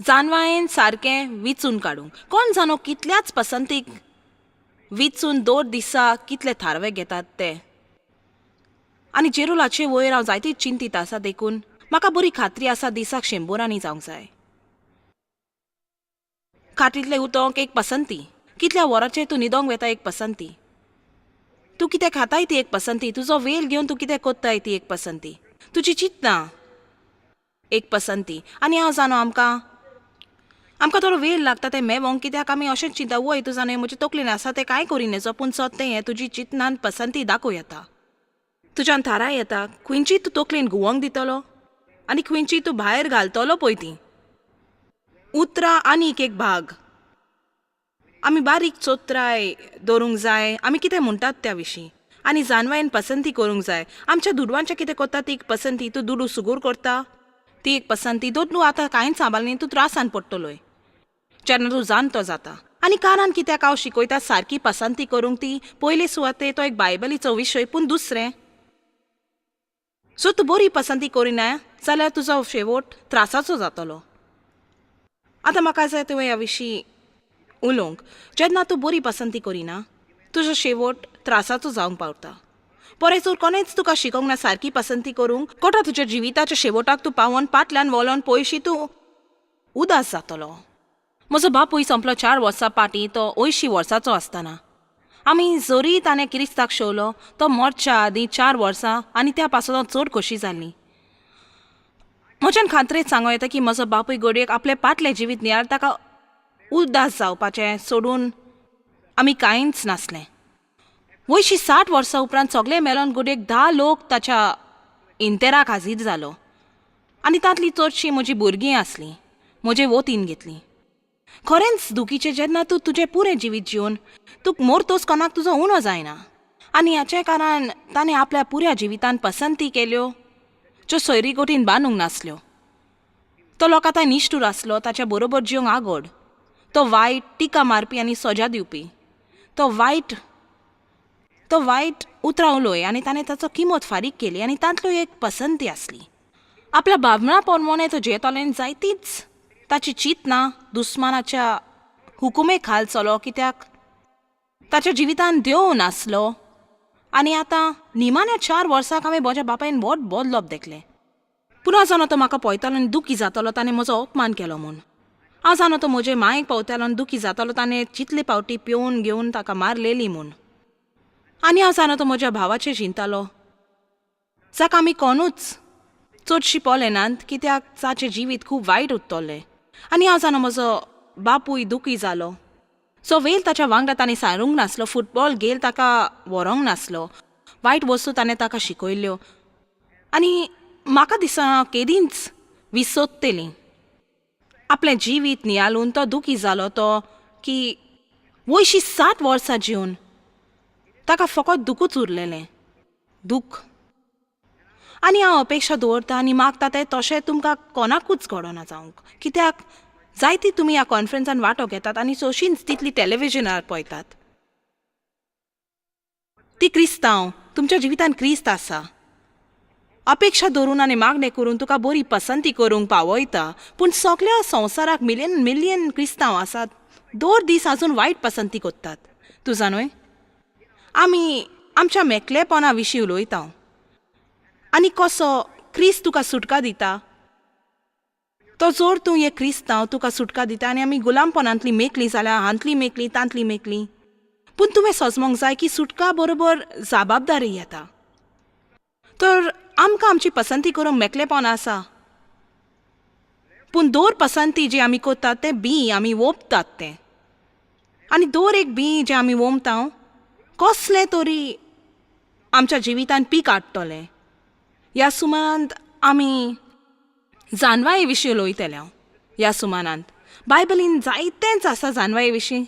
जानवायेन सारकें विचून काडूंक. कोण जाणो कितल्याच पसंतीक विचून दर दिसा कितले थारवे घेतात ते. आनी जेरुलाचे वयर हांव जायती चिंतीत आसा देखून म्हाका बरी खात्री आसा दिसाक शंबरांनी जावंक जाय. खाटींतलें उदक एक पसंती. कितल्या वरांचेर तूं न्हिदोंक वेता एक पसंती. तूं कितें खाताय ती एक पसंती. तुजो वेळ घेवन तूं कितें कोत्ताय ती एक पसंती. तुजी चिंतना एक पसंती. आनी हांव जाणो आमकां आमकां थोडो वेळ लागता तें मेवोंक कित्याक आमी अशेंच चिंता वय तूं जाणा म्हजे तकलेन आसा तें कांय करी नजो पूण सत्तें हें तुजी चिंतनान पसंती दाखोवं येता. तुज्यान थाराय येता खंयची तूं तकलेन घुंवोंक दितलो आनी खंयची तूं भायर घालतलो पळय ती. उतरां आनीक एक भाग. आमी बारीक चोत्राय दवरूंक जाय आमी कितें म्हणटात त्या विशीं आनी जानवायेन पसंती करूंक जाय. आमच्या दुडवांचें कितें करता ती एक पसंती. तूं दुडू सुगूर करता ती एक पसंती. तूं आतां कांयच सांबाळनी तूं त्रासान पडटलोय जेन्ना तूं जाणटो जाता. आनी कारण कित्याक हांव शिकयता सारकी पसंती करूंक ती पयले सुवाते तो एक बायबलीचो विशय पूण दुसरें सो तूं बरी पसंती करिना जाल्यार तुजो शेवट त्रासाचो जातलो. आतां म्हाका जाय तुवें ह्या विशीं उलोवंक. जेन्ना तूं बरी पसंती करिना तुजो शेवट त्रासाचो जावंक पावता. बरें जर कोणेच तुका शिकोवंक ना सारकी पसंती करूंक कोटा तुज्या जिविताच्या शेवटाक तूं पावोन पाटल्यान वलोन पयशी तूं उदास जातलो. म्हजो बापूय सोंपलो 4 वर्सां फाटीं तो 80 वर्सांचो आसतना. आमी जरी ताणें क्रिस्ताक शेवलो तो मरच्या आदीं 4 वर्सां आनी त्या पासून चड खोशी जाल्ली. म्हज्यान खात्रेच सांगूं येता की म्हजो बापूय घडयेक आपलें पाटलें जिवीत नियाळ ताका उदास जावपाचें सोडून आमी कांयच नासलें. वयशी 60 वर्सां उपरांत सगळे मेलोन घडयेक 10 लोक ताच्या इंतेराक हाजीर जालो आनी तांतली चडशीं म्हजी भुरगीं आसलीं म्हजे वतीन घेतलीं. खरेंच दुखीचें जेन्ना तूं तुजें पुरें जिवीत जिवन तूं मोरतोच कोणाक तुजो उणो जायना. आनी हाचें कारण ताणें आपल्या पुऱ्या जिवितान पसंती केल्यो ज्यो सोयरीगोटीन बांदूंक नासल्यो. तो लोकां आतां निश्ठूर आसलो ताच्या बरोबर जिवंक आगोड. तो वायट टिका मारपी आनी सजा दिवपी. तो वायट उतरां उलोय आनी ताणें ताचो किंमत फारीक केली आनी तांतल्यो एक पसंती आसली. आपल्या भावना प्रमाणे तो जियेतालो आनी जायतीच ताची चिंतना दुस्मानाच्या हुकुमे खाल चलो कित्याक ताच्या जिवितान देव नासलो. आनी आतां निमाण्या 4 वर्सांक हांवें म्हज्या बापायन व्हड बदलप देखलें. पूण हांव जाणा तो म्हाका पळयतालो आनी दुखी जातालो ताणें म्हजो अपमान केलो म्हूण. हांव जाणा तो म्हजे मायेक पळयतालो आनी दुखी जातालो ताणें जितले फावटी पिवन घेवन ताका मारलेली म्हूण. आनी हांव जाणा तो म्हज्या भावाचेर चिंतालो जाका आमी कोणूच चडशी पळयनात कित्याक ताचें जिवीत खूब वायट उरतलें. आनी हांव जाणा म्हजो बापूय दुखी जालो. सो वेळ ताच्या वांगडा ताणें सारूंक नासलो, फुटबॉल गेल ताका व्हरोंक नासलो, वायट वस्तू ताणें ताका शिकयल्ल्यो आनी म्हाका दिसना केदींच विसोत्तली. आपलें जिवीत नियाळून तो दुखी जालो तो की वयशी 60 वर्सां जिवन ताका फकत दुखूच उरलेलें दुख. आनी हांव अपेक्षा दवरता आनी मागता तें तशें तुमकां कोणाकूच घडोना जावंक कित्याक जायती तुमी ह्या कॉन्फरन्सान वांटो घेतात आनी सोशींच तितली टॅलिविजनार पळयतात. ती क्रिस्तांव तुमच्या जिवितान क्रिस्त आसा. अपेक्षा दवरून आनी मागणें करून तुका बरी पसंती करूंक पावयता पूण सगल्या संवसाराक मिलियन मिलियन क्रिस्तांव आसात दर दीस आजून वायट पसंती करतात. तूं जाणूय आमी आमच्या मेकलेपणा विशीं उलयता आनी कसो क्रिस्त तुका सुटका दिता तो जोर तूं हे क्रिस्तांव तुका सुटका दिता आनी आमी गुलामपणांतली मेकली जाल्यार हांतली मेकली तांतली मेकली पूण तुवें सजमोंक जाय की सुटका बरोबर जबाबदारी येता. तर आमकां आमची पसंती करूंक मेकलेपण आसा पूण दर पसंती जी आमी करतात तें बीं आमी वोंपतात तें आनी दर एक बीं जें आमी वोंपता कसलें तरी आमच्या जिवितान पीक हाडटलें. ह्या सुमानांत आमी जानवाये विशीं उलयतले. हांव ह्या सुमानांत बायबलीन जायतेंच आसा जानवाये विशीं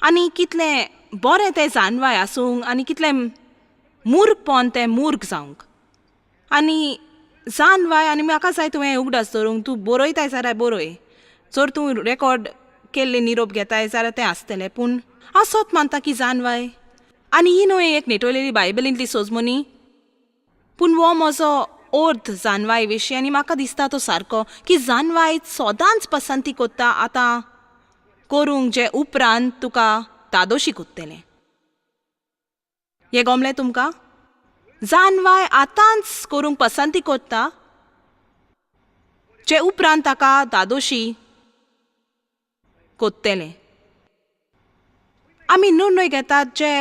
आनी कितलें बरें तें जानवाय आसूंक आनी कितलें मूर्खपण तें मूर्ख जावंक. आनी जानवाय आनी म्हाका जाय तुवें उगडास दवरूंक तूं बरयताय जाल्यार बरय, जर तूं रेकॉर्ड केल्ले निरोप घेताय जाल्यार तें आसतलें. पूण हांव सत मानता की जानवाय आनी ही न्हय एक नेटवलेली बायबलींतली सोजमनी पूण हो म्हजो अर्थ जानवाय विशीं आनी म्हाका दिसता तो सारको की जानवाय सदांच पसंती कोत्ता आतां करूंक जे उपरांत तुका दादोशी कोत्तलें. हें गोमलें तुमकां? जानवाय आतांच करूंक पसंती कोत्ता जे उपरांत ताका दादोशी कोत्तलें. आमी निर्णय घेतात जे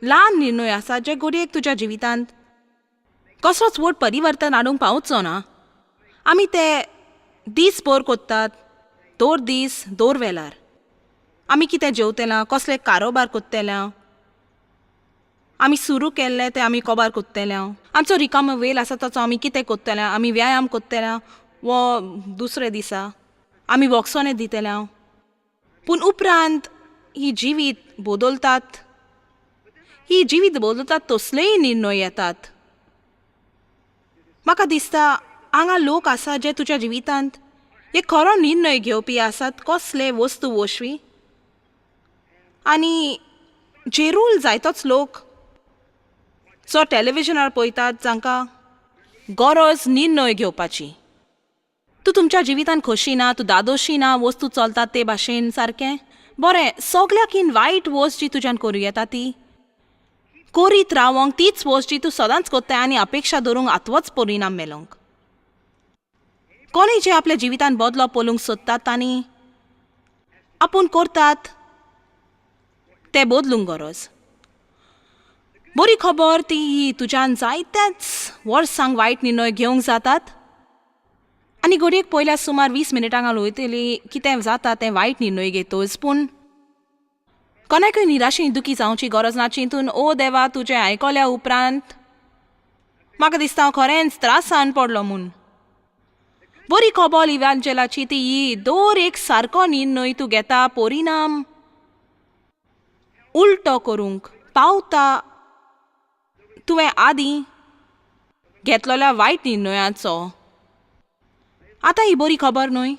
ल्हान निर्णय आसात जे घडयेक तुज्या जिवितांत कसलोच व्हड परिवर्तन हाडूंक पावचो ना. आमी ते दीस भर कोत्तात, दर दीस दर वेळार. आमी कितें जेवतले, कसले कारोबार कोत्तले, आमी सुरू केल्ले ते आमी कोबार कोत्तले, आमचो रिकामो वेळ आसा ताचो आमी कितें कोत्तले, आमी व्यायाम कोत्तले वो दुसरे दिसा आमी वॉक्सोने दितले. पूण उपरांत ही जिवीत बदलतात, ही जिवीत बदलतात तसलेय निर्णय येतात. म्हाका दिसता हांगा लोक आसा जे तुज्या जिवितांत एक खरो निर्णय घेवपी आसात कसले वस्तू वोशवी. आनी जेरूल जायतोच लोक जो टॅलिविजनार पळयतात जांकां गरज निर्णय घेवपाची. तूं तुमच्या जिवितान खोशी ना, तूं दादोशी ना, वस्तू चलतात ते भाशेन सारकें बरें सगल्याकीन वायट वस्त जी तुज्यान करूं येता ती करीत रावोंक, तीच वस्त जी तूं सदांच कोत्ताय आनी अपेक्षा धरूंक आतवोच परिणाम मेलोंक. कोणूय जे आपल्या जिवितान बदलो पळोवंक सोदतात तांणी आपूण करतात ते बदलूंक गरज. बरी खबर ती ही तुज्यान जायत्याच वर्सांक वायट निर्णय घेवंक जातात आनी घडयेक पयल्या सुमार 20 मिनटांक वयतली कितें जाता तें वायट निर्णय घेतोच. पूण कोणाकय निराशेन दुखी जावची गरज ना चिंतून ओ देवा तुजें आयकल्या उपरांत म्हाका दिसता हांव खरेंच त्रासान पडलो म्हूण. बरी खबर इवांजेलाची ती ही दर एक सारको निर्णय तूं घेता परिणाम उलटो करूंक पावता तुवें आदीं घेतलेल्या वायट निर्णयाचो. आतां ही बरी खबर न्हय?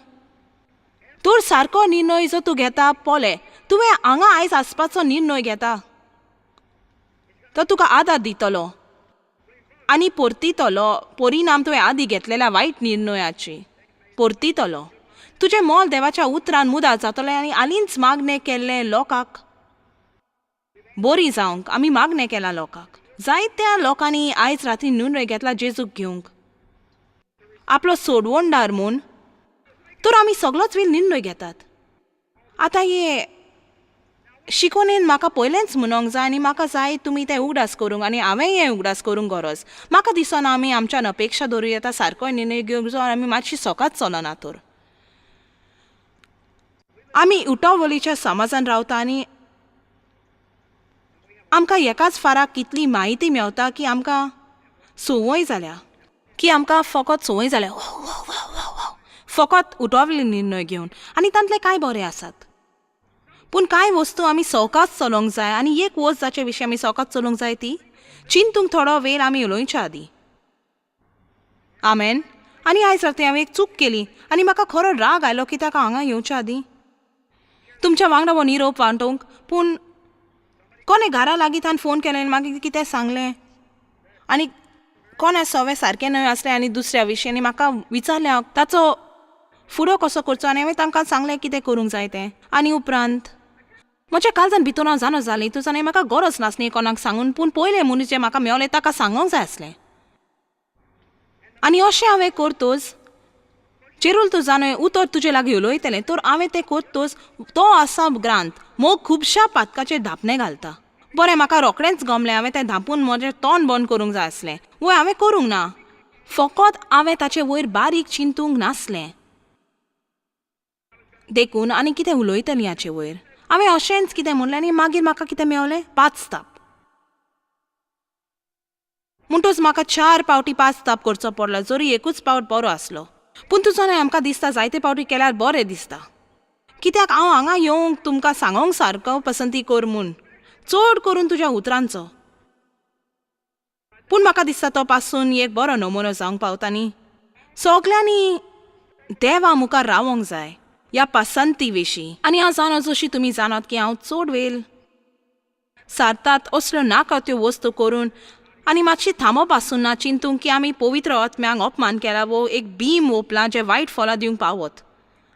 तर सारको निर्णय जो तूं घेता पळय तुवें हांगा आयज आसपाचो निर्णय घेता तो तुका आदार दितलो आनी परतितलो परिणाम तुवें आदीं घेतलेल्या वायट निर्णयाची परतितलो. तुजें मोल देवाच्या उतरान मुदार जातलें आनी हालींच मागणें केल्लें लोकांक बरी जावंक आमी मागणें केलां लोकांक. जायत्या लोकांनी आयज राती निर्णय घेतला जेजूक घेवंक आपलो सोडवणदार म्हूण. तर आमी सगलोच वेळ निर्णय घेतात. आतां हे शिकोवणेन म्हाका पयलेंच म्हणोंक जाय आनी म्हाका जाय तुमी तें उगडास करूंक आनी हांवेंय हें उगडास करूंक गरज. म्हाका दिसना आमी आमच्यान अपेक्षा दवरूं येता सारकोय निर्णय घेवंक जाय आमी मातशी सोकात चलना. तर आमी उटवलीच्या समाजान रावता आनी आमकां एकाच फाराक कितली म्हायती मेवता की आमकां संवय जाल्या की आमकां फकत संवय जाल्या फकत उटवले निर्णय घेवन आनी तांतले कांय बरे आसात. पूण कांय वस्तू आमी सवकास चलोवंक जाय आनी एक वस्त जाचे विशीं आमी सवकास चलोवंक जाय ती चिंतूंक थोडो वेळ आमी उलोवच्या आदीं. आमेन. आनी आयज राती हांवें एक चूक केली आनी म्हाका खरो राग आयलो की ताका हांगा येवच्या आदीं तुमच्या वांगडा हो निरोप वांटोवंक. पूण कोणें घरा लागीं ताणें फोन केलें आनी मागीर कितें सांगलें आनी कोणें सवें सारकें न्हय आसलें आनी दुसऱ्या विशीं आनी म्हाका विचारलें हांव ताचो फुडो कसो करचो आनी हांवें तांकां सांगलें कितें करूंक जाय तें. आनी उपरांत म्हज्या काळजान भितर हांव जाणो जालें तूं जाणा म्हाका गरज नासली कोणाक सांगून, पूण पयलें मनीस जें म्हाका मेवलें ताका सांगूंक जाय आसलें. आनी अशें हांवें करतोच चेरूल तूं जाणय उतर तुजे लागीं उलयतलें तर हांवें तें करतोच तो आसा ग्रांत मोग खुबश्या पातकाचेर धांपणें घालता. बरें म्हाका रोखडेंच गमलें हांवें तें धांपून म्हजें तोंड बंद करूंक जाय आसलें. वय हांवें करूंक ना, फकत हांवें ताचे वयर बारीक चिंतूंक नासलें देखून आनी कितें उलयतलीं हाचे वयर. हांवें अशेंच कितें म्हणलें आनी मागीर म्हाका कितें मेवलें 5 ताप. म्हणटच म्हाका 4 पावटी 5 ताप करचो पडलो जरी एकूच पावट बरो आसलो. पूण तुजो न्हय आमकां दिसता जायते पावटी केल्यार बरें दिसता कित्याक हांव हांगा येवंक तुमकां सांगोंक सारको पसंती कर म्हूण चड करून तुज्या उतरांचो. पूण म्हाका दिसता तो पासून एक बरो नमुनो जावंक पावता न्ही. सगल्यांनी देवा मुखार रावोंक जाय ह्या पसंती विशीं. आनी हांव जाणा जशी तुमी जाणात की हांव चड वेळ सारतात असल्यो नाका त्यो वस्तू करून आनी मातशी थांबप आसूं ना चिंतूंक की आमी पवित्र आत्म्यांक अपमान केला वो एक बीम ओपलां जें वायट फळां दिवंक पावत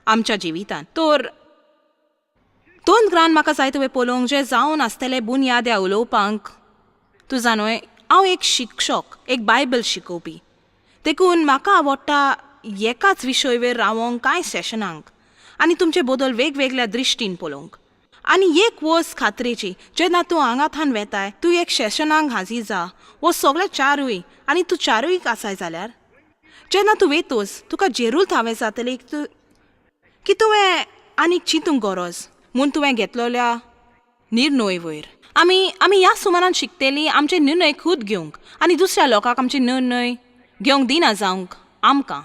आमच्या जिवितांत. तर दोन ग्रान म्हाका जाय तुवें पळोवंक जें जावन आसतलें बुनयाद्या उलोवपांक. तूं जाणोय, हांव एक शिक्षक, एक बायबल शिकोवपी, देखून म्हाका आवडटा एकाच विशयवेर रावोंक कांय सेशनांक आनी तुमचे बदल वेगवेगळ्या दृश्टीन पळोवंक. आनी एक वस्त खात्रेची, जेन्ना तूं हांगा वेताय, तूं एक सेशनांक हाजीर जा वो सगळे चारूय, आनी तूं चारूय आसाय जाल्यार जेन्ना तूं वेतोस तुका जेरूल थावें जातलें तूं की तुवें आनीक चिंतूंक गरज म्हूण तुवें घेतलेल्या निर्णय वयर. आमी आमी ह्या सुमारान शिकतली आमचे निर्णय खूद घेवंक आनी दुसऱ्या लोकांक आमचे निर्णय घेवंक दिना जावंक आमकां.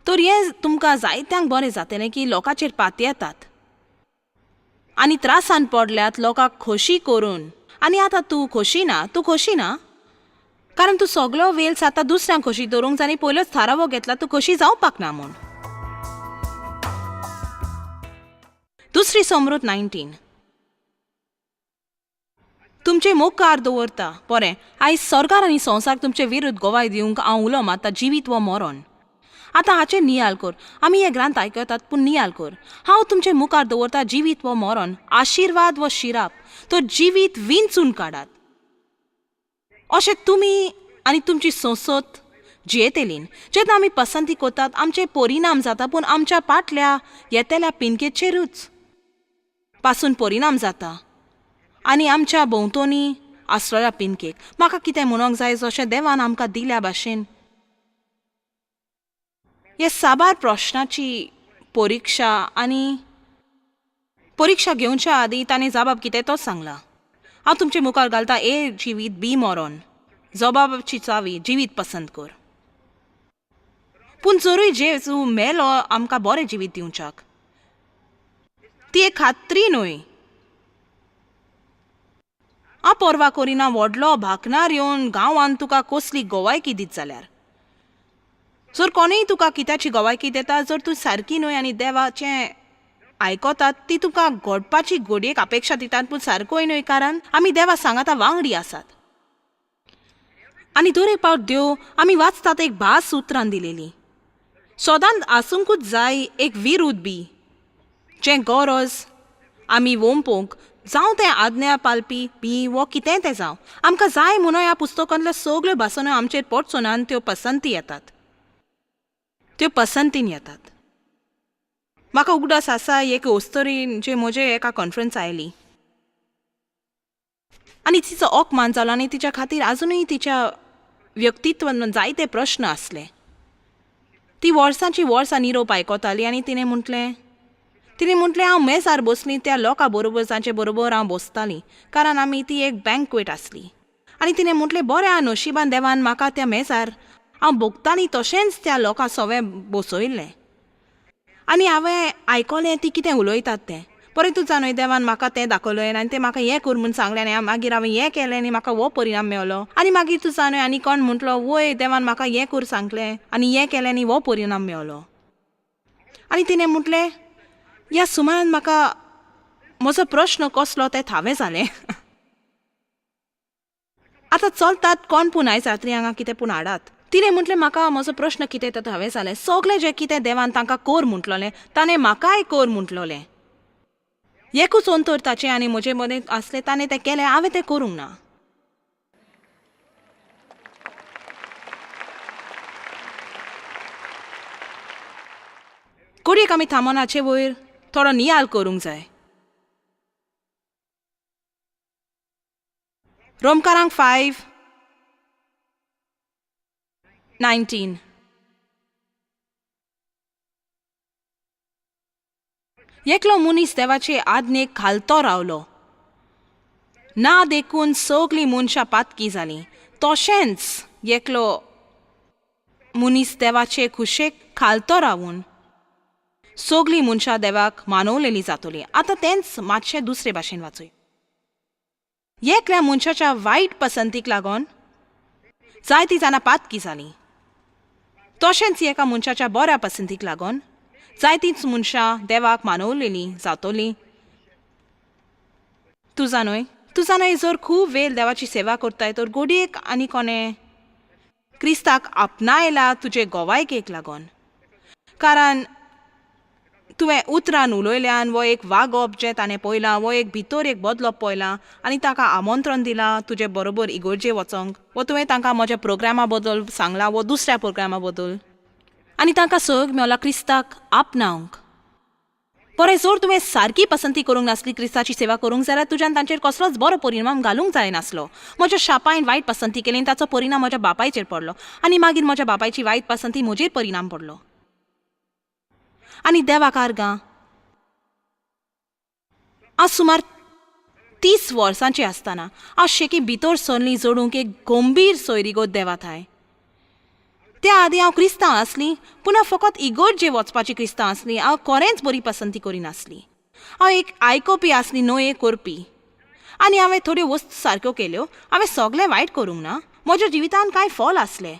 तर हें तुमकां जायत्यांक बरें जातलें की लोकांचेर पातयेतात आनी त्रासान पडल्यात लोकांक खोशी करून. आनी आतां तूं खोशी ना, तूं खोशी ना कारण तूं सगलो वेळ आतां दुसऱ्यांक खोशी दवरूंक जाय आनी पयलोच थारावो घेतला तूं खोशी जावपाक ना म्हूण. दुसरी समृत 19 तुमचे मुखार दवरता बरें आयज सरकार आनी संवसार तुमचे विरुद्ध गोवाय दिवंक हांव उलो मारता जिवीत वो मरण. आतां हाचेर नियाल कर. आमी हे ग्रांथ आयकतात पूण नियाल कर. हांव तुमचे मुखार दवरता जिवीत वो मरण, आशिर्वाद वो शिराप, तर जिवीत विंचून काडात. अशें तुमी आनी तुमची संसद जियेतलीन. जेन्ना आमी पसंती करतात आमचे परिणाम जाता, पूण आमच्या पाटल्या येतल्या पिनकेचेरूच पासून परिणाम जाता आनी आमच्या भोंवतणी आसलेल्या पिनकेक. म्हाका कितें म्हणोंक जाय, जशें देवान आमकां दिल्या भाशेन हे साबार प्रश्नाची परिक्षा आनी परिक्षा घेवच्या आदीं ताणें जबाब कितें तोच सांगला. हांव तुमचे मुखार घालता ए जिवीत, बी मरण. जबाबाची चावी जिवीत पसंत कर. पूण जरूय जेजू मेलो आमकां बरें जिवीत दिवच्याक, ती एक खात्री न्हय. हांव पर्वा करिना व्हडलो भाकणार येवन गांवांत तुका कसली गोवायकी दीत जाल्यार. जर कोणूय तुका कित्याची गोवायकी दिता, जर तूं सारकी न्हय आनी देवाचें आयकतात ती तुका घडपाची घडयेक अपेक्षा दितात, पूण सारकोय न्हय, कारण आमी देवा सांगाता वांगडी आसात. आनी दर एक पावट देव आमी वाचतात एक भास उतरान दिलेली सदांच आसूंकूच जाय एक विरुद्ध बी जें गरज आमी वोंपोवंक जावं तें आज्ञा पालपी बी वो कितेंय तें जावं, आमकां जाय म्हणून ह्या पुस्तकांतल्यो सगल्यो भासनो आमचेर पडचो ना आनी त्यो पसंती येतात, त्यो पसंतीन येतात. म्हाका उगडास आसा एक ओस्तरी जे म्हजे एका कॉन्फरन्स आयली आनी तिचो अपमान जालो आनी तिच्या खातीर आजुनूय तिच्या व्यक्तित्वान जायते प्रश्न आसले. ती वर्सांची वर्सां निरोप आयकताली आनी तिणें म्हटलें हांव मेजार बसली त्या लोकां बरोबर जांचे बरोबर हांव बसतालीं, कारण आमी ती एक बँकवेट आसली. आनी तिणें म्हटलें बऱ्या नशिबान देवान म्हाका त्या मेजार हांव भोगतालीं तशेंच त्या लोकां सवें बसयल्लें आनी हांवें आयकलें ती कितें उलयतात तें. परत तूं जाणय देवान म्हाका तें दाखयलें आनी तें म्हाका हें कर म्हूण सांगलें आनी मागीर हांवें हें केलें आनी म्हाका हो परिणाम मेवलो. आनी मागीर तूं जाणय आनी कोण म्हटलो वय देवान म्हाका हें कर सांगलें आनी हें केलें आनी हो परिणाम मेवलो. आनी तिणें म्हटलें ह्या सुमारान म्हाका म्हजो प्रश्न कसलो तें थावें जालें. आतां चलतात कोण पूण आयज रात्री हांगा कितें पूण हाडात. तिणें म्हटलें म्हाका म्हजो प्रश्न कितें तें हांवें जालें. सगळें जें कितें देवान तांकां कर म्हटलोलें ताणें म्हाकाय कर म्हटलोलें. एकूच अंतर ताचें आनी म्हजे मदें आसलें, ताणें तें केलें, हांवें तें करूंक ना. घडयेक आमी थांबोन हाचे वयर थोडो नियाळ करूंक जाय. रोमकारांक 5:19 एकलो मनीस देवाचे आज्ञेक घालतो रावलो ना देखून सगळीं मनशां पातकी जालीं, तशेंच एकलो मनीस देवाचे खुशेक खालतो रावून सगळीं मनशां देवाक मानवलेली जातली. आतां तेंच मातशें दुसरे भाशेन वाचूय. एकल्या मनशाच्या वायट पसंतीक लागून जायतीं जाणां पातकी जालीं, तशेंच एका मनशाच्या बऱ्या पसंतीक लागून जायतींच मनशां देवाक मानवलेलीं जातलीं. तूं जाणय तूं जाणाय जर खूब वेळ देवाची सेवा करताय तर गोडयेक आनी कोणें क्रिस्ताक आपणायला तुजे गोवायकेक लागून, कारण तुवें उतरान उलयल्यान वो एक वागप जें ताणें पळयलां वो एक भितर एक बदलप पळयलां आनी ताका आमंत्रण दिलां तुजे बरोबर इगोर्जे वचोंक, वो तुवें तांकां म्हज्या प्रोग्रामा बद्दल सांगलां वो दुसऱ्या प्रोग्रामा बद्दल आनी तांकां सहयोग मेवला क्रिस्ताक आपणावंक. बरें, जर तुवें सारकी पसंती करूंक नासली क्रिस्ताची सेवा करूंक जाल्यार तुज्यान तांचेर कसलोच बरो परिणाम घालूंक जायनासलो. म्हज्या शापायन वायट पसंती केली आनी ताचो परिणाम म्हज्या बापायचेर पडलो आनी मागीर म्हज्या बापायची वायट पसंती म्हजेर परिणाम पडलो. आनी देवाक आर्गां, हांव सुमार 30 वर्सांची आसतना हांव शेकी भितर सरली जोडूंक एक गंभीर सोयरीगत देवा थांय. त्या आदीं हांव क्रिस्तांव आसली, पूण हांव फकत इगर्जे वचपाची क्रिस्तांव आसली. हांव खरेंच बरी पसंती करिनासली. हांव एक आयकोपी आसली, न्हय एक करपी. आनी हांवें थोड्यो वस्तू सारक्यो केल्यो. हांवें सगळें वायट करूंक ना. म्हज्या जिवितान कांय फॉल आसले,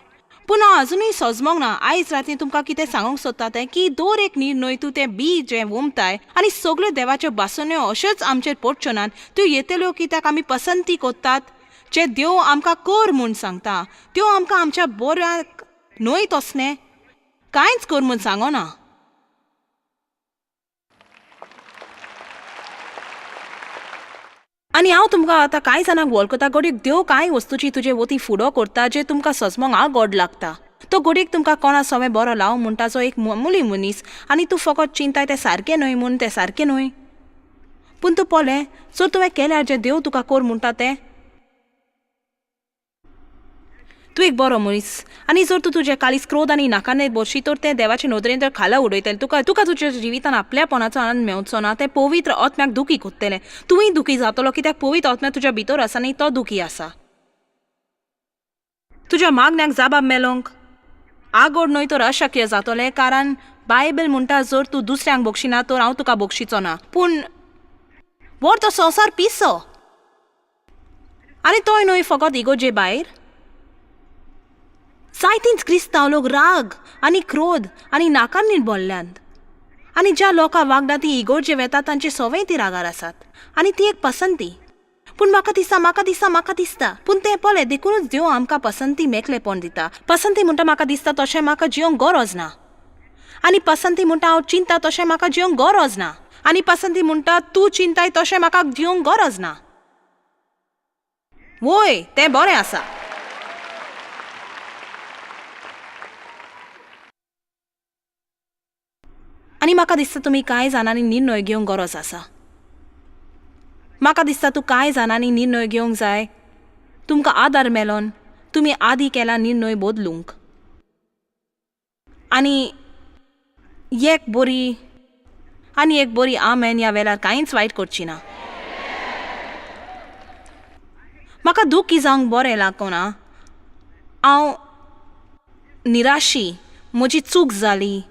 पूण हांव अजुनूय सजमोंक ना. आयज राती तुमकां कितें सांगूंक सोदता तें की दर एक निर्णय तूं तें बी जें वोमताय आनी सगळ्यो देवाच्यो बासन्यो अश्योच आमचेर पडच्यो नात, त्यो येतल्यो कित्याक आमी पसंती करतात जे देव आमकां कर म्हूण सांगता त्यो आमकां आमच्या बऱ्याक न्हय तसलें कांयच कर म्हूण सांगना. आनी हांव तुमकां आतां कांय जाणांक वळखता, घडयेक देव कांय वस्तूची तुजे वती फुडो करता जे तुमकां सजमोंक आगोड लागता. तो घडयेक तुमकां कोणा सवें बरो लाव म्हणटा जो एक मामुली मनीस आनी तूं फकत चिंताय तें सारकें न्हय म्हूण, तें सारकें न्हय. पूण तूं पळय, जर तुवें केल्यार जें देव तुका कर म्हणटा तें, तूं एक बरो मनीस आनी जर तूं तुजें काळीज क्रोध आनी नाकाने बरशी तर तें देवाचे नदरेन तर खाला उडयतलें. तुका तुका तुज्या जिवितान आपल्यापणाचो आनंद मेवचो ना. तें पवित्र आत्म्याक दुखी कोत्तलें. तुवूय दुखी जातलो कित्याक पवित्र आत्म्या तुज्या भितर आसा आनी तो दुखी आसा. तुज्या मागण्याक जाबाब मेलोंक आगोड न्हय तर अशक्य जातलें, कारण बायबल म्हणटा जर तूं दुसऱ्यांक बक्षिना तर हांव तुका बक्षिचो ना. पूण व्हर तो संवसार पिसो आनी तोय न्हय फकत इगोर्जे भायर. जायतींच क्रिस्तांव लोक राग आनी क्रोध आनी नाकान्नी भरल्यांत आनी ज्या लोकां वागडा ती इगोर्जे वेता तांचे सवय ती रागार आसात आनी ती एक पसंती. पूण म्हाका दिसता, म्हाका दिसता, म्हाका दिसता, पूण तें पळय, देखूनच देव आमकां पसंती मेकळेपण दिता. पसंती म्हणटा म्हाका दिसता तशें म्हाका जिवंक गरज ना, आनी पसंती म्हणटा हांव चिंता तशें म्हाका जिवंक गरज ना, आनी पसंती म्हणटा तूं चिंताय तशें म्हाका जिवंक गरज ना. वय, तें बरें आसा. आनी म्हाका दिसता तुमी कांय जाणांनी निर्णय घेवंक गरज आसा. म्हाका दिसता तूं कांय जाणांनी निर्णय घेवंक जाय. तुमकां आदार मेलोन तुमी आदी केला निर्णय बदलूंक. आनी एक बरी आनी एक बरी आमेन ह्या वेळार कांयच वायट करची ना. म्हाका दुखी जावंक बरें लागना. हांव निराशी, म्हजी चूक जाली,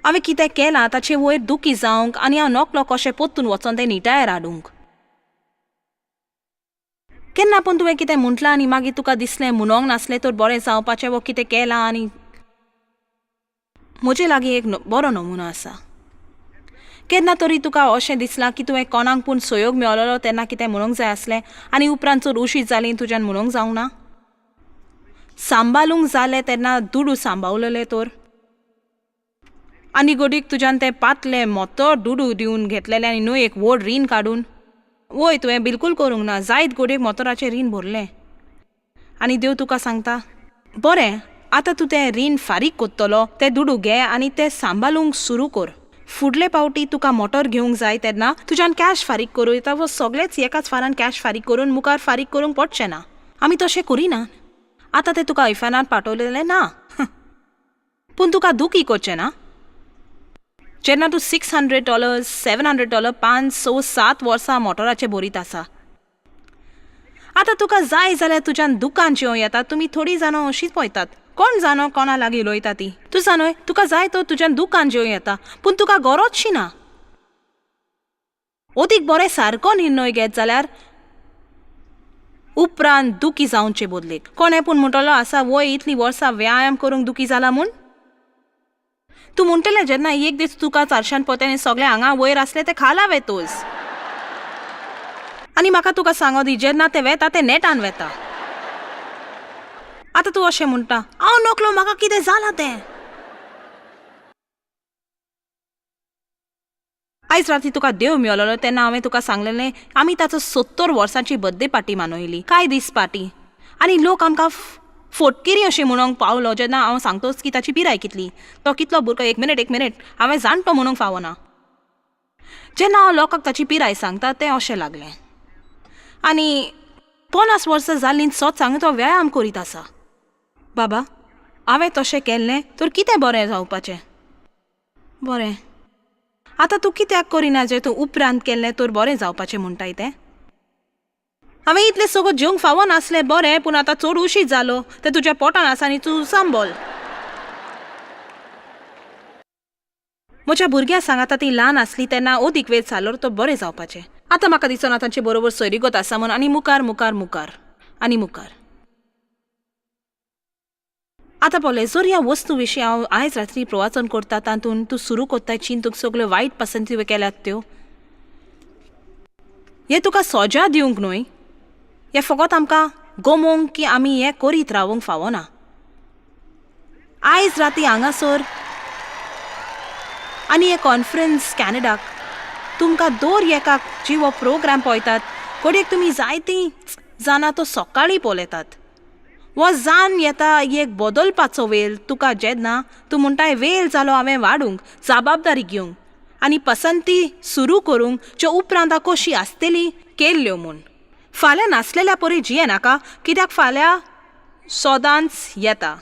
हांवें कितें केलां ताचे वयर दुखी जावंक आनी हांव नकलो कशें परतून वचोन तें निटायर हाडूंक. केन्ना पूण तुवें कितें म्हटलां आनी मागीर तुका दिसलें म्हणोंक नासलें तर बरें जावपाचें वो कितें केलां? आनी म्हजे लागीं एक बरो नमुनो आसा. केन्ना तरी तुका अशें दिसलां की तुवें कोणाक पूण सहयोग मेळलेलो तेन्ना कितें म्हणूंक जाय आसलें आनी उपरांत चड उशीर जाली तुज्यान म्हणूंक जावंक ना? सांबाळूंक जालें तेन्ना दुडू सांबाळलेले तर आनी गोडीक तुज्यान तें पातलें मोतो दुडू दिवन घेतलेलें आनी न्हय एक व्हड रीण काडून. वय, तुवें बिलकूल करूंक ना. जायत गोडयेक मोतोराचें रीण भरलें आनी देव तुका सांगता, बरें आतां तूं तें रीण फारीक कोत्तलो, तें दुडू घे आनी तें सांबाळूंक सुरू कर. फुडले पावटी तुका मोटर घेवंक जाय तेन्ना तुज्यान कॅश फारीक करूं येता वो सगळेंच एकाच फारान कॅश फारीक करून मुखार फारीक करूंक पडचें ना. आमी तशें करिना. आतां तें तुका इफानान पाठवलेलें ना, पूण तुका दुखी करचें ना. जेन्ना तूं $600 $700 5 6 7 वर्सां मोटराचें भरीत आसा. आतां तुका जाय जाल्यार तुज्यान दुकान जेवं येता. तुमी थोडीं जाणां अशींच पळयतात, कोण जाणो कोणा लागीं उलयता ती. तूं जाणय, तुका जाय तो तुज्यान दुकान जेवं येता, पूण तुका गरजशी ना. अदीक बरें सारको निर्णय घेत जाल्यार उपरांत दुखी जावचे बदलेक. कोणें पूण म्हणटलो आसा, वय इतलीं वर्सां व्यायाम करूंक दुखी जाला म्हूण? तूं म्हणटलें जेन्ना एक दीस तुका चारशान पोते आनी सगळें हांगा वयर आसलें तें खाला वेतोस. आनी म्हाका तुका सांगो दी, जेन्ना तें वेता तें नेटान वेता. आतां तूं अशें म्हणटा, हांव नकलो म्हाका कितें जालां तें. आयज राती तुका देव मेळलेलो तेन्ना हांवें तुका सांगलेलें, आमी ताचो 70 वर्सांची बर्थडे पार्टी मनयली कांय दीस पार्टी, आनी लोक आमकां फोटकेरी अशें म्हणूंक पावलो जेन्ना हांव सांगतोच की ताची पिराय कितली, तो कितलो भुरगो. एक मिनट, एक मिनट, हांवें जाणटो म्हणूंक फावना. जेन्ना हांव लोकांक ताची पिराय सांगता तें अशें लागलें. आनी 50 वर्सां जाल्लीं सोत सांगू तो व्यायाम करीत आसा. बाबा, हांवें तशें केल्लें तर कितें बरें जावपाचें? बरें, आतां तूं कित्याक करिना जें तूं उपरांत केल्लें तर बरें जावपाचें म्हणटाय तें? हांवें इतलें सगळें जेवंक फावो नासलें, बरें, पूण आतां चड उशीर जालो, तें तुज्या पोटान आसा आनी तूं सांबोल. म्हज्या भुरग्यां सांगाता ती ल्हान आसली तेन्ना अदीक वेळ सालोर तो बरें जावपाचें. आतां म्हाका दिसना तांचे बरोबर सोयरीगत आसा म्हूण. आनी मुखार मुखार मुखार आनी मुखार. आतां पळय, जर ह्या वस्तू विशीं हांव आयज रात्री प्रवाचन करता तातूंत तूं सुरू करताय चिंतूंक सगल्यो वायट पसंती तुवें केल्यात त्यो, हें तुका सोजा दिवंक न्हय, हें फकत आमकां गमोवंक की आमी हें करीत रावूंक फावना. आयज राती हांगासर आनी हे कॉन्फरन्स कॅनडाक तुमकां दर एकाक जी हो प्रोग्राम पळयतात, घडयेक तुमी जायतीं जाणां तो सकाळीं पळयतात. हो जाण येता एक बदलपाचो वेळ तुका जेन्ना तूं म्हणटाय वेळ जालो हांवें वाडूंक, जबाबदारी घेवंक आनी पसंती सुरू करूंक ज्यो उपरांत कशी आसतली केल्ल्यो म्हूण. फाल्यां नासलेल्या परी जिये नाका, कित्याक फाल्यां सदांच येता.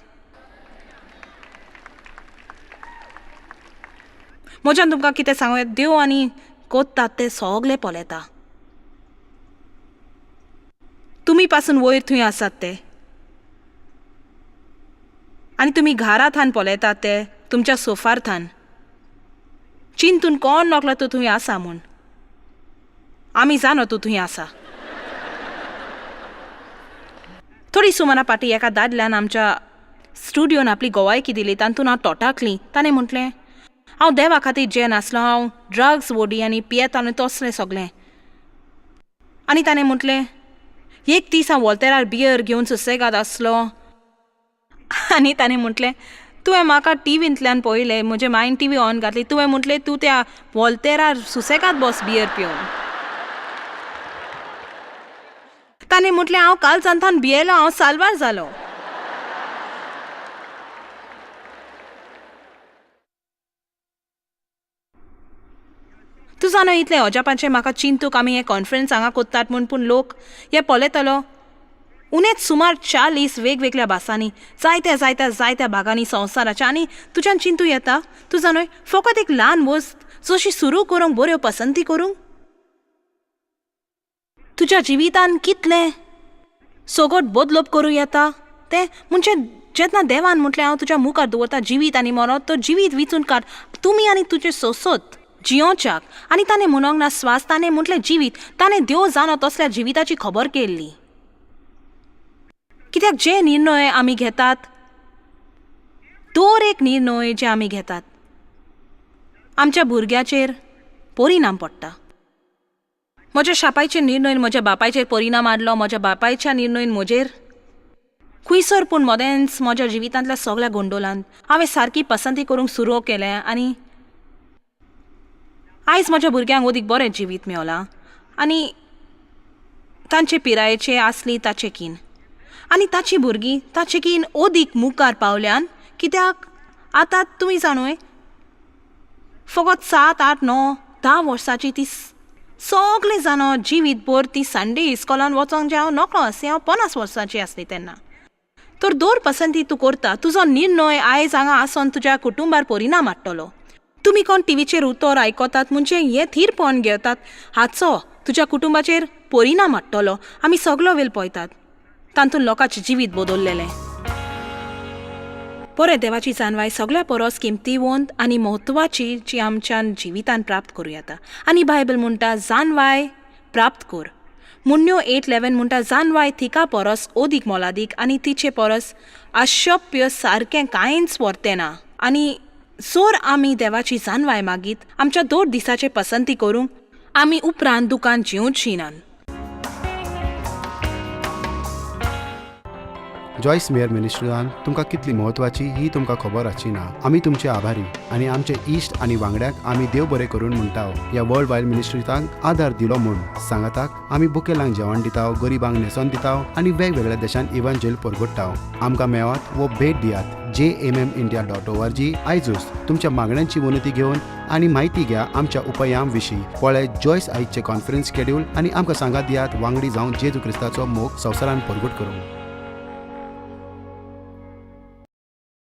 म्हज्यान तुमकां कितें सांगूं, देव आनी कोत्तात तें सगलें पळयता. तुमी पासून वयर थंय आसात ते, आनी तुमी घरा थान पळयतात ते तुमच्या सोफार थान. चिंतून कोण नकलो तूं थंय आसा म्हूण, आमी जाणो तूं थंय आसा. थोडी सुमारा पाटी एका दादल्यान आमच्या स्टुडियोन आपली गोवायकी दिली, तातूंत हांव तोटाकली. ताणें म्हटलें, हांव देवा खातीर जे नासलो, हांव ड्रग्स वोडी आनी पियेतालो तसलें सगलें. आनी ताणें म्हटलें, एक दीस हांव वॉल्तेरार बियर घेवन सुसेगाद आसलो. आनी ताणें म्हटलें, तुवें म्हाका टिवींतल्यान पळयलें, म्हजे मायन टिवी ऑन घातली, तुवें म्हटलें तूं त्या वॉल्तेरार सुसेगाद बस बियर पिवन. ताणें म्हटलें, हांव कालचांतान भियेलो, हांव साल्वार जालो. तूं जाणा इतलें अजापाचें म्हाका चिंतूक आमी हें कॉन्फरन्स हांगा कोत्तात म्हूण, पूण लोक हें पळयतलो उणेच सुमार 40 वेगवेगळ्या भासांनी, जायत्या जायत्या जायत्या भागांनी संवसाराच्या. आनी तुज्यान चिंतू येता, तूं जाणय, फकत एक ल्हान वस्त जशी सुरू करूंक, बऱ्यो पसंती करूंक, तुज्या जिवितान कितलें सगट बदलप करूं येता तें. म्हणजे जेन्ना देवान म्हटलें हांव तुज्या मुखार दवरता जिवीत आनी मरत, तो जिवीत विचून काड तुमी आनी तुजें सोसत जियोवच्याक. आनी ताणें म्हणोंक ना स्वास, ताणें म्हटलें जिवीत. ताणें देव जाणो तसल्या जिविताची खबर केल्ली. कित्याक जे निर्णय आमी घेतात, दर एक निर्णय जे आमी घेतात आमच्या भुरग्याचेर परिणाम पडटा. म्हज्या शापायचे निर्णयन म्हज्या बापायचेर परिणाम हाडलो, म्हज्या बापायच्या निर्णयन म्हजेर. खुंयसर पूण मदेंच म्हज्या जिवितांतल्या सगळ्या गोंडोलांत हांवें सारकी पसंती करूंक सुरू केलें आनी आयज म्हज्या भुरग्यांक अदीक बरें जिवीत मेवलां आनी तांचे पिरायेचे आसली ताचे कीन, आनी ताची भुरगीं ताचे कीन अदीक मुखार पावल्यान. कित्याक आतां तुमी जाणूय, फकत 7, 8, 9, 10 वर्सांची ती सगळीं जाणां जिवीत भर ती संडे इस्कॉलान वचोंक जे हांव नकळो आसली, हांव 50 वर्सांची आसली तेन्ना. तर दर पसंती तूं करता, तुजो निर्णय आयज हांगा आसोन तुज्या कुटुंबार परिणाम हाडटलो. तुमी कोण टिवीचेर उतर आयकतात म्हणजे हें थीरपण घेतात हाचो तुज्या कुटुंबाचेर परिणाम हाडटलो. आमी सगलो वेळ पळयतात तातूंत लोकांचें जिवीत बदललेलें. बरें, देवाची जानवाय सगळ्या परस किमतीवंत आनी म्हत्वाची जी आमच्यान जिवितान प्राप्त करूं येता. आनी बायबल म्हणटा जानवाय प्राप्त कर. मुण्ण्यो 8:11 म्हणटा जानवाय थिका परस अदीक मोलादीक आनी तिचे परस अशप्य सारकें कांयच वर्तें ना. आनी जर आमी देवाची जानवाय मागीत आमच्या दर दिसाचे पसंती करूंक, आमी उपरांत दुकान जिवची नात. जॉयस मेयर मिनिस्ट्रीन तुमकां कितली म्हत्वाची ही तुमकां खबर आसची ना. आमी तुमचे आभारी आनी आमचे इश्ट आनी वांगड्यांक आमी देव बरें करून म्हणटा ह्या वर्ल्ड वायड मिनिस्ट्रीतांक आदार दिलो म्हूण. सांगाताक आमी बुकेलांक जेवण दिता, गरिबांक न्हेसोन दिता आनी वेगवेगळ्या देशांत इवांजेल परगट्टा. आमकां मेवात वो भेट दियात jmmindia.org आयजूच. तुमच्या मागण्यांची विनंती घेवन आनी म्हायती घ्या आमच्या उपायां विशीं. पळय जॉयस आयजचे कॉन्फरन्स शेड्यूल आनी आमकां सांगात दियात वांगडी जावन जेजू क्रिस्ताचो मोग संवसारान परगट करूंक.